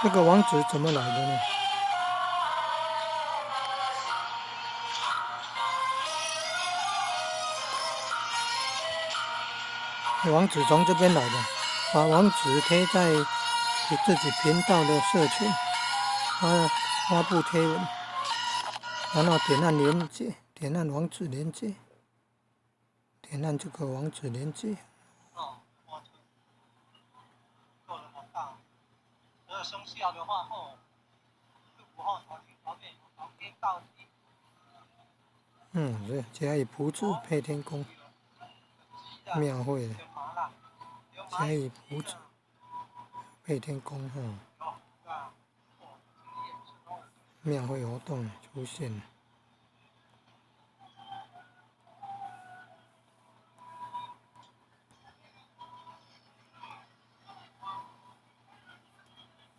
這個網址怎麼來的呢？網址從這邊來的，把網址貼在你自己頻道的社群，發布貼文，然後點按連結，點按網址連結，點按這個網址連結。哦，我做那麼大，十二生肖的話，哦，嗯，這嘉義朴子配天宮廟會，嘉義朴子配天宮哈，廟會活動出現了。